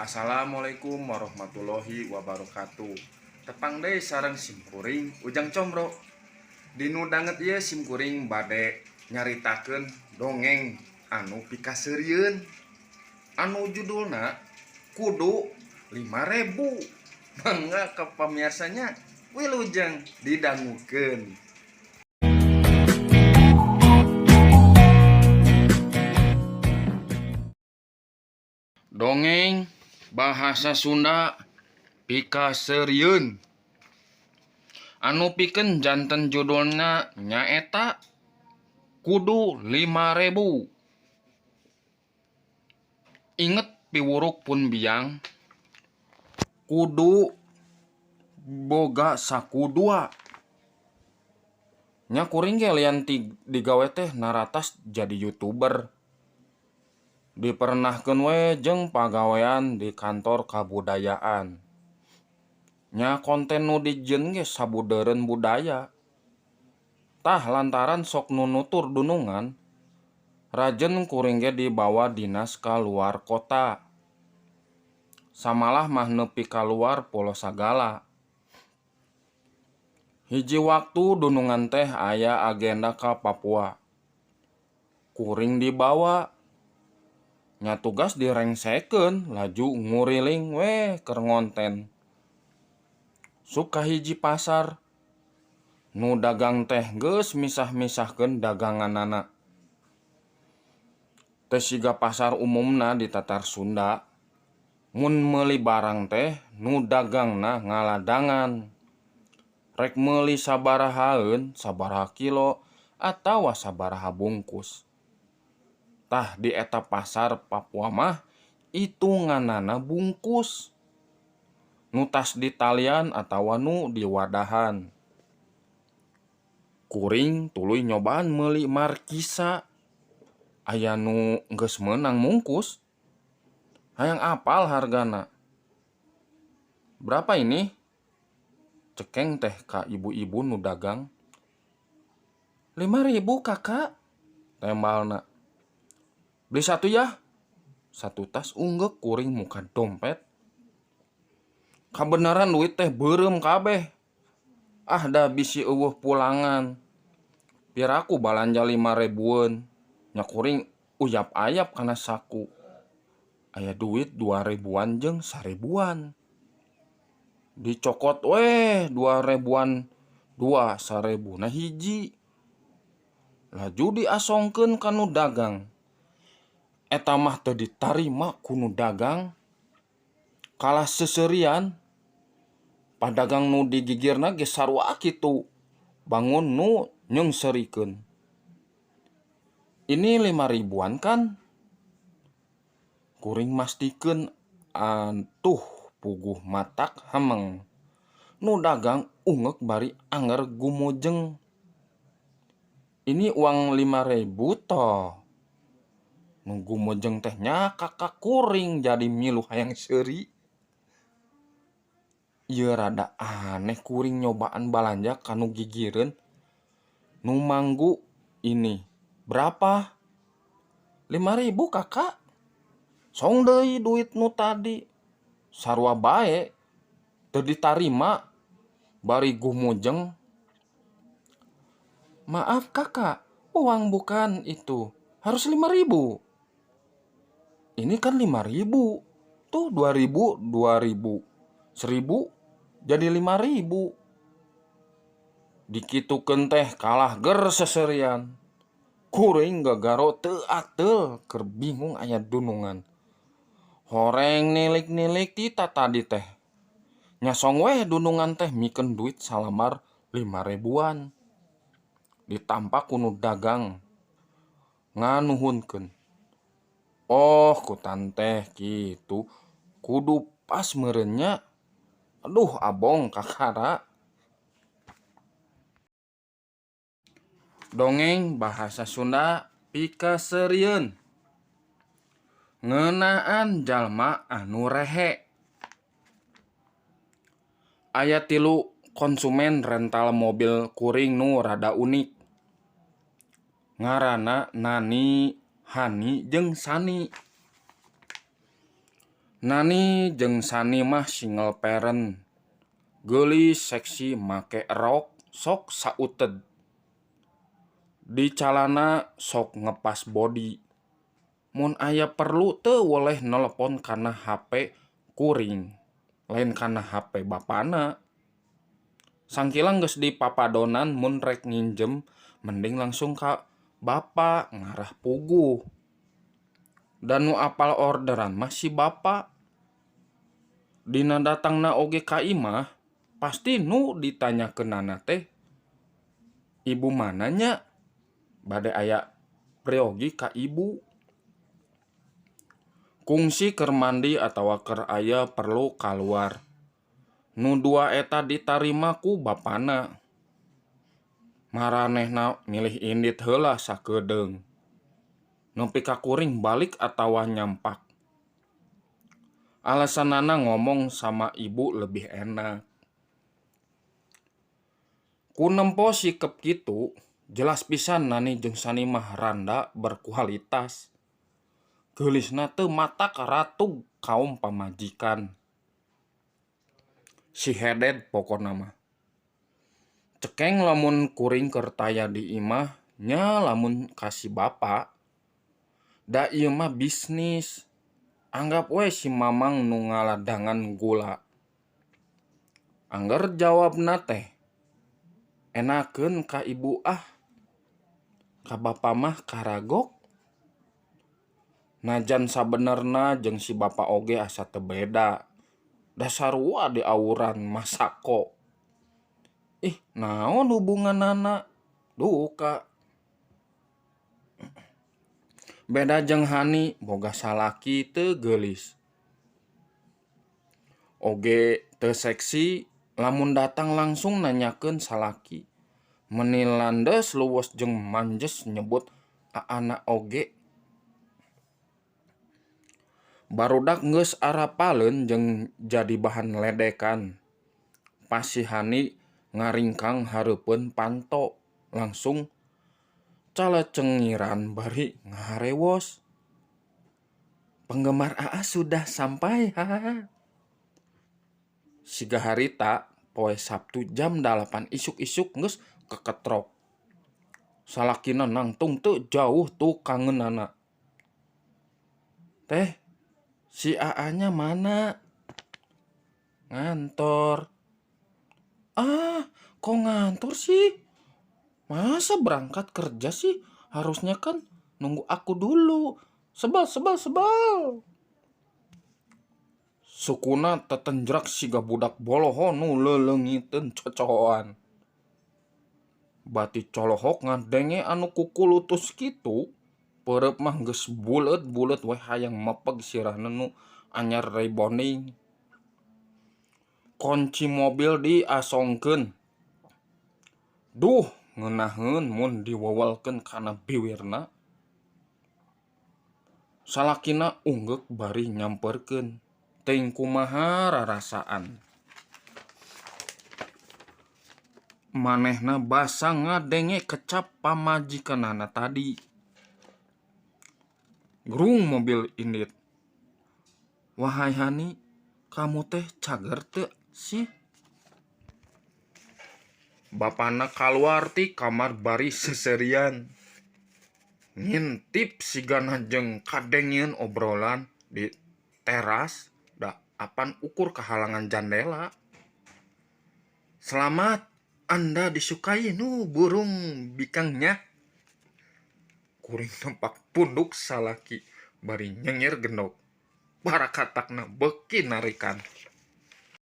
Assalamualaikum warahmatullahi wabarakatuh. Tepang deui sareng simkuring Ujang Combro. Dinu danget ieu simkuring bade nyaritakeun dongeng anu pikaseurieun anu judulna Kudu 5000. Mangga ka pamiarsanya, wilujeng didangukeun. Dongeng bahasa Sunda pikaseurieun anu pikeun janten judulna nyaeta Kudu 5000. Inget piwuruk pun biang kudu boga saku dua. Nya kuring ge lian ti digawe teh naratas jadi YouTuber. Dipernahkeun we jeung pagawean di kantor kabudayaan. Nya konten nu dijieun ge sabudeureun budaya. Tah lantaran sok nunutur dunungan, rajen kuring ge dibawa dinas ka luar kota. Samalah mah nepi ka luar pulo sagala. Hiji waktu dunungan teh aya agenda ka Papua. Kuring dibawa. Nya tugas direngsekeun laju nguriling we keur ngonten. Sup ka hiji pasar. Nu dagang teh geus misah-misahkeun daganganana. Teu siga pasar umumna di tatar Sunda. Mun meuli barang teh nu dagangna ngaladangan. Rek meuli sabarahaeun, sabaraha kilo atawa sabaraha bungkus. Tah di eta pasar Papua mah itunganana bungkus. Nu tas ditalian atawa nu diwadahan. Kuring tuluy nyobaan meuli markisa. Aya nu geus meunang mungkus. Hayang apal hargana. Berapa ini? Cekeng teh ka ibu-ibu nu dagang. 5000 kakak, tembalna. Beli satu ya. Satu tas unggeuk kuring muka dompet. Kabeneran duit teh beureum kabeh. Ah da bisi eueuh pulangan. Piraku balanja 5000-eun. Nya kuring uyap-ayap kana saku. Aya duit 2000-an jeung 1000-an. Dicokot weh 2000-an dua 1000na hiji. Laju diasongkeun ka nu dagang. Eta mah teu ditarima ku nu dagang. Kalah seuseurian. Padagang nu digigirna ge sarua kitu. Bangun nu nyeungseurikeun. Ini 5000-an kan? Kuring mastikeun antuh puguh matak hemeng. Nu dagang ungeuk bari angger gumujeng. Ini uang 5000 toh. Nu gumujeng teh nyakak ka kuring jadi milu hayang seuri. Ieu rada aneh kuring nyobaan balanja ka nu gigireun. Nu manggu ini berapa? 5000 kakak. Song deui duit nu tadi. Sarua bae teu ditarima bari gumujeng. Maaf kakak, uang bukan itu. Harus 5000. Ini kan 5000. Tuh 2000, 2000. 1000 jadi 5000. Dikitukeun teh kalah ger seserian. Kuring gagaro teu ateul keur bingung aya dunungan. Horeng nilik-nilik ti tatadi teh. Nya song weh dunungan teh mikeun duit salambar 5000-an. Ditampa ku nu dagang nganuhunkeun. Oh ku tanteh kitu kudu pas meureun nya. Aduh abong kakara. Dongeng bahasa Sunda pikaseurieun. Ngeunaan jalma anu rehe. Aya 3 konsumen rental mobil kuring nu rada unik. Ngaranna Nani, Hani jeung Sani. Nani jeung Sani mah single parent. Geulis seksi make rok sok sauted. Di calana sok ngepas body. Mun aya perlu teu weleh nelepon kana hape kuring, lain kana hape bapana. Sangkilang geus dipapadonan mun rek nginjem mending langsung ka bapa ngarah puguh. Da nu apal orderan mah si bapa. Dina datangna oge ka imah pasti nu ditanyakeunana teh ibu mana nya bade aya peryogi ka ibu. Kungsi keur mandi atawa keur aya perlu kaluar. Nu dua eta ditarima ku bapana. Maranehna milih indit heula sakedeung. Nepi ka kuring balik atawa nyampak. Alasanana ngomong sama ibu lebih enak. Ku nempo sikep kitu, jelas pisan Nani jeung Sani mah randa berkualitas. Geulisna teu matak ratug kaum pamajikan. Si heded pokona mah. Cekeng lamun kuring keur taya di imah nya lamun ka si bapa. Da ieu mah bisnis. Anggap we si mamang nu ngaladangan gula. Angger jawabna teh enakeun ka ibu ah. Ka bapa mah karagok. Najan sabenerna jeung si bapa oge asa teu beda. Da sarua diawuran masako. Ih, naon hubunganana? Duka. Beda jeung Hani boga salaki teu geulis. Oge teu seksi lamun datang langsung nanyakeun salaki. Meni landes luwes jeung manjes nyebut aana oge. Barudak geus arapaleun jeung jadi bahan ledekan. Pas si Hani ngaringkang hareupeun panto langsung calecengiran bari ngaharewos. Penggemar Aa sudah sampai, hahaha. Siga harita poe Sabtu jam 8 isuk-isuk geus keketrok. Salakina nangtung teu jauh tukangeunana. Teh, si Aa-nya mana? Ngantor. Ah, kok ngantor sih? Masa berangkat kerja sih? Harusnya kan nunggu aku dulu. Sebal, sebal, sebal. Sukuna tetenjrak siga budak boloho nu leulengiteun cocoan. Bati colohok ngadenge anu kukulutus kitu, peureup mah geus buleut-buleut we hayang mepeg sirahna nu anyar rebonding. Konci mobil diasongkeun. Duh, ngeunaheun mun diwewelkeun kana biwirna. Salakina unggeuk bari nyamperkeun. Teuing kumaha rarasaan. Manehna basa ngadenge kecap pamajikanana tadi. Gerung mobil indit. Wahai Hani, kamu teh cager teu sih? Bapana kaluar ti kamar bari seserian. Ngintip sigana jeung kadengeun obrolan di teras da apan ukur kahalangan jandela. Selamat, Anda disukai nu burung bikangnya. Kuring nempak punduk salaki bari nyengir gendok. Barakatakna beuki narikan.